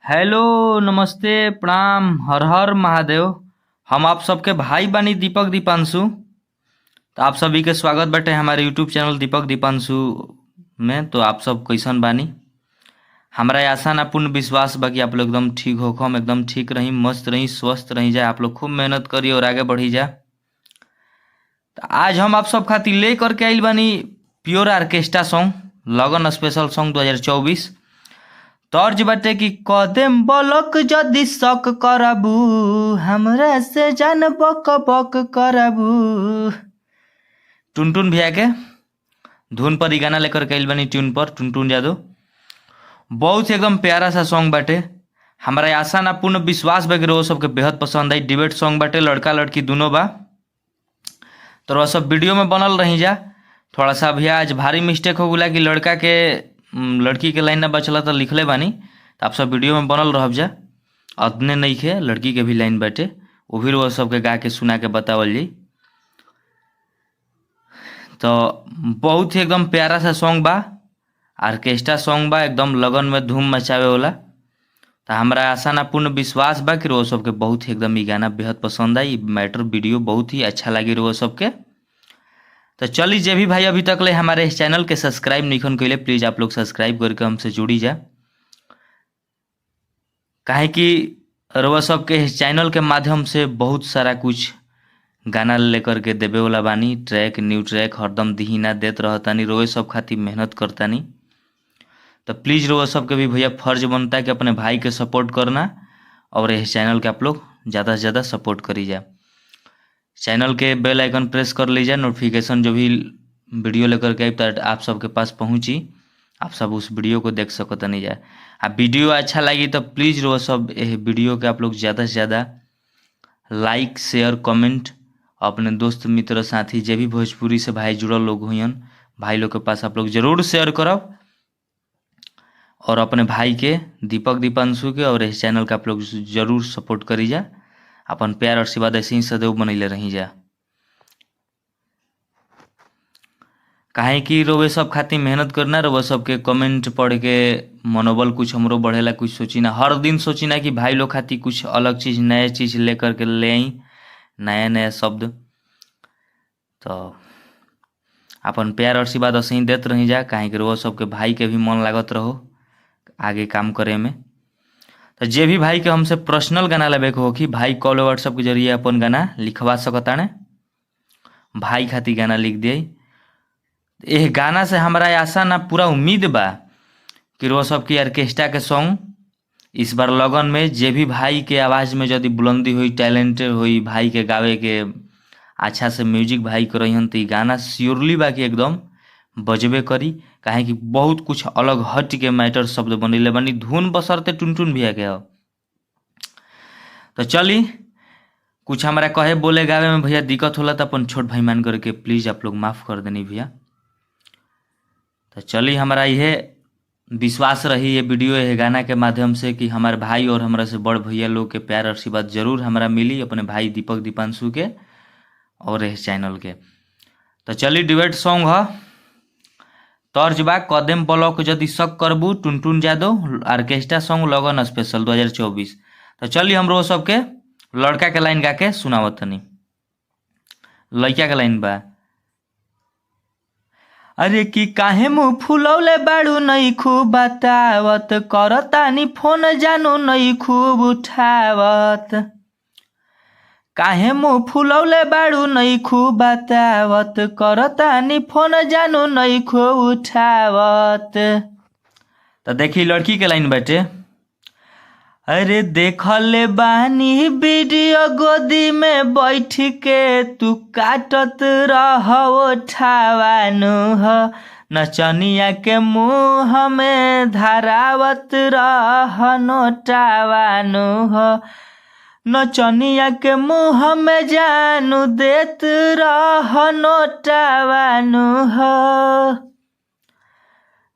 Hello नमस्ते प्रणाम हर हर महादेव। हम आप सबके भाई बानी दीपक दीपांशु। तो आप सभी के स्वागत बाटे हमारे यूट्यूब चैनल दीपक दीपांशु में। तो आप सब कैसन बानी? हमरा आशा ना पूर्ण विश्वास बा कि आप लोग एकदम ठीक हो, हम एकदम ठीक रही, मस्त रही, स्वस्थ रही जाए। आप लोग खूब मेहनत करी और आगे बढ़ी जा। तो आज हम आप सब खातिर ले करके आइल बानी प्योर ऑर्केस्ट्रा सॉन्ग लगन स्पेशल सॉन्ग 2024। तर्ज बाटे कि कदम बलक जदि शक करबू, हमरा से जान बक बक करबू। टुनटुन भैया के धुन पर ई गाना लेकर के आइल बानी, ट्यून पर टुनटुन यादव। बहुत ही एकदम प्यारा सा सॉन्ग बाटे। हमारा आशा ना पूर्ण विश्वास बा कि रउआ सबके बेहद पसंद आई। डिबेट सॉन्ग बाटे, लड़का लड़की दोनों बा। तो रउआ सब वीडियो में बनल रही जा। थोड़ा सा भैया आज भारी मिस्टेक हो गया कि लड़का के लड़की के लाइन ना बचला तो लिखले बानी। तो आप सब वीडियो में बनल रहब जा। अतने नहीं खे, लड़की के भी लाइन बाटे, वो भी रउआ सबके गा के सुना के बतावल जाई। तो बहुत ही एकदम प्यारा सा सॉन्ग बा, ऑर्केस्ट्रा सॉन्ग बा, एकदम लगन में धूम मचावे वाला। तो हमरा आशा ना पूर्ण विश्वास बा कि रउआ सबके बहुत ही एकदम ई गाना बेहद पसंद आई। मैटर वीडियो बहुत ही अच्छा लगी रउआ सबके। तो चली, जे भी भाई अभी तक ले हमारे इस चैनल के सब्सक्राइब नहीं कैले, प्लीज़ आप लोग सब्सक्राइब करके हमसे जुड़ी जा। काहे कि रउआ सबके इस चैनल के माध्यम से बहुत सारा कुछ गाना लेकर के देवे वाला बानी। ट्रैक न्यू ट्रैक हरदम दिहिना देत रहतानी, रोए सब खातिर मेहनत करतानी। तो प्लीज़ रउआ सबके भी भैया फर्ज बनता है कि अपने भाई के सपोर्ट करना और इस चैनल के आप लोग ज़्यादा से ज़्यादा सपोर्ट करी जा। चैनल के बेल आइकन प्रेस कर लीजिए, नोटिफिकेशन जो भी वीडियो लेकर के आई तो आप सबके पास पहुंची, आप सब उस वीडियो को देख सकत नहीं जाए। आ वीडियो अच्छा लगी तो प्लीज़ रउआ सब ये वीडियो के आप लोग ज़्यादा से ज़्यादा लाइक शेयर कमेंट अपने दोस्त मित्र साथी जे भी भोजपुरी से भाई जुड़ल लोग हुई भाई लोग के पास आप लोग जरूर शेयर करब और अपने भाई के दीपक दीपांशु के और इस चैनल के आप लोग जरूर सपोर्ट करी जा। अपन प्यार और आशीर्वाद ऐसे ही सदैव बनैले रही जा। काहे कि रोवे सब खातिर मेहनत करना, रोवे सबके कमेंट पढ़ के मनोबल कुछ हमरो बढ़ेला। कुछ सोची ना, हर दिन सोची ना कि भाई लोग खातिर कुछ अलग चीज़ नया चीज़ लेकर के ले आई, नया नया शब्द। तो अपन प्यार और आशीर्वाद ऐसे ही देत रही जा। काहे कि रोवा सबके भाई के भी मन लागत रहो आगे काम करे में। तो जे भी भाई के हमसे पर्सनल गाना लेवे के होखी, भाई कॉल व्हाट्सएप के जरिए अपन गाना लिखवा सकताने। भाई खातिर गाना लिख दिए। एह गाना से हमरा आशा ना पूरा उम्मीद बा कि रउआ सबकी ऑर्केस्ट्रा के सॉन्ग इस बार लगन में जे भी भाई के आवाज़ में यदि बुलंदी हुई, टैलेंटेड हुई भाई के गावे के, अच्छा से म्यूजिक भाई करहन, तो ई गाना श्योरली बा कि एकदम बजबे करी। काहे कि बहुत कुछ अलग हट के मैटर शब्द बनैले बानी, धुन बसरते टुनटुन भैया के ह। तो चली, कुछ हमरा कहे बोले गावे में भैया दिक्कत होला तो अपन छोट भाई मान करके प्लीज़ आप लोग माफ़ कर देनी भैया। तो चली, हमारा यह विश्वास रही ये वीडियो ये गाना के माध्यम से कि हमारे भाई और हमरा से बड़ भैया लोग के प्यार आशीर्वाद जरूर हमरा मिली अपने भाई दीपक दीपांशु के और इस चैनल के। तो चली, डिबेट सॉन्ग ह, तर्ज बा कदम ब्लॉक जदि शक करबू, टुनटुन यादव, ऑर्केस्ट्रा सॉन्ग लगन स्पेशल 2024। तो चली, हमरो सबके लड़का के लाइन गा के सुनावत तनी। लड़का के लाइन बा, अरे कि काहे मुँह फुलौले बाड़ू नहीं खूब बतावत, करतानी फोन जानू नहीं खूब उठावत। काहे मुँह फुलौले बाड़ू नहीं खूब बतावत, करतानी फोन जानू नहीं खूब उठावत। तो देखी लड़की के लाइन बाटे, अरे देखले बानी वीडियो गोदी में बैठ के तू काटत रहो ठावानु ह, नचनिया के मुँह में धरावत रह नोटावानु ह, नचनिया के मुँह में जानू देत रह नोटावानु ह,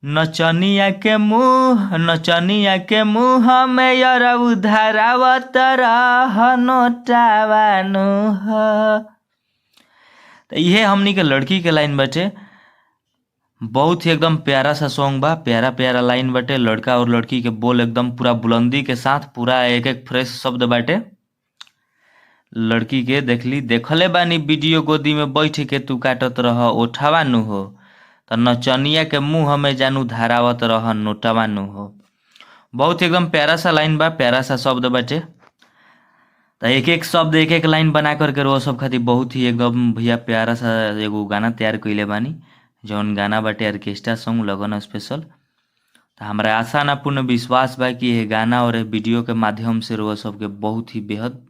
नचनिया के मुँह, नचनिया के मुँह में यरऊ धरावत रह नोटावानु ह। तो इहे हमनी के लड़की के लाइन बाटे। बहुत ही एकदम प्यारा सा सॉन्ग बा, प्यारा प्यारा लाइन बाटे, लड़का और लड़की के बोल एकदम पूरा बुलंदी के साथ, पूरा एक एक फ्रेश शब्द बाटे। लड़की के देखली देखले बानी वीडियो गोदी में बैठ के तू काटत रह ओठवा नु हो, त नचनिया के मुंह में जानू धारावत रह नोटवा नु हो। बहुत एकदम प्यारा सा लाइन बा, प्यारा सा शब्द बाटे। त एक एक शब्द एक एक लाइन बना करके रोज सब खातिर बहुत ही एकदम भैया प्यारा सा एगो गाना तैयार कइले बानी, जौन गाना बाटे ऑर्केस्ट्रा सॉन्ग लगन स्पेशल। त हमरा आशा ना पूर्ण विश्वास बा कि ये गाना और ये वीडियो के माध्यम से रोज सबके बहुत ही बेहद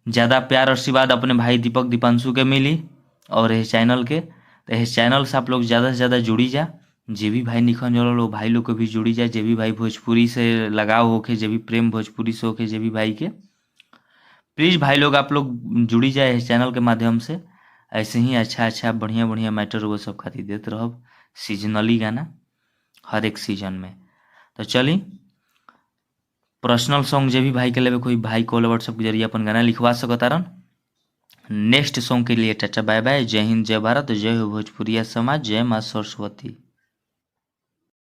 ज़्यादा प्यार और आशीर्वाद अपने भाई दीपक दीपांशु के मिली और ये चैनल के। तो इस चैनल से आप लोग ज़्यादा से ज़्यादा जुड़ी जा, जे भी भाई निखन जुड़ल वो भाई लोग के भी जुड़ी जा, जे भी भाई भोजपुरी से लगाव होके, जे भी प्रेम भोजपुरी से होके, जे भी भाई के, प्लीज़ भाई लोग आप लोग जुड़ी जाए इस चैनल के माध्यम से। ऐसे ही अच्छा अच्छा बढ़िया बढ़िया मैटर वो सब खातिर देत रहब, सीजनली गाना हर एक सीजन में। तो चली पर्सनल सॉन्ग जे भी भाई के लेवे कोई भाई कॉल व्हाट्सएप के जरिए अपन गाना लिखवा सकतारन। नेक्स्ट सॉन्ग के लिए टाटा बाय बाय, जय हिंद, जय भारत, जय हो भोजपुरिया समाज, जय माँ सरस्वती।